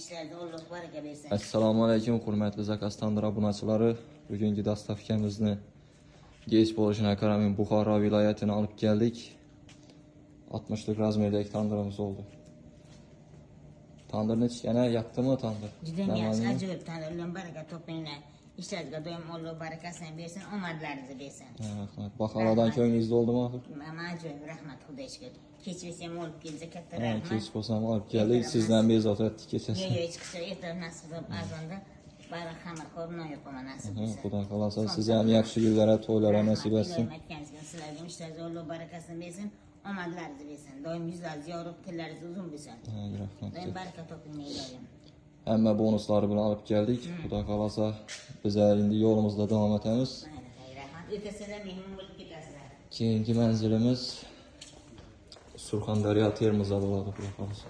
Ishlaringizga Alloh baraka bersin. Assalomu alaykum, hurmatli Zakaz Tandir obunachilari. Bugungi dostavkamizni kech bo'lishiga qaramay Buxoro viloyatini olib keldik. 60 lik razmerdagi tandirimiz oldi. Tandirni ichgana yotdimi tandir? Juda yaxshi, Normalmi? Ajoyib tandir. Alloh baraka topinglar. Ishlaringizga doim Alloh barakasini bersin, omadlaringizni bersin. Ha, rahmat. Baholardan ko'nglingiz to'ldimi axir? Mana ajoyib, rahmat, Xudo shukr. Kech bo'lsa ham olib kelsa katta Ha, rahmat. kech bo'lsa ham olib keldik. Sizdan bezovta etdik kechasi. Yo'q, yo'q, hech qilsa ertalab nasib qilib azonda bari xamir qilib non yopaman nasib Ha, bo'lsa. Xudo xohlasa siz ham yaxshi kunlar, to'ylar nasib etsin. Iloyim aytganingizga sizlarga ham ishlaringizga Alloh barakasini bersin, omadlaringizni bersin. Doim yuzlaringiz yorug', tillaringiz uzun bo'lsin. Ha, rahmat. Doim baraka topinglar iloyim. Hamma bonuslari bilan olib keldik. Xudo xohlasa biz endi yo'limizda davom etamiz. Mayli, rahmat. O'tasizlar, mehmon bo'lib ketasizlar. Keyingi manzilimiz Surxondaryo Termizda bo'ladi, Xudo xohlasa.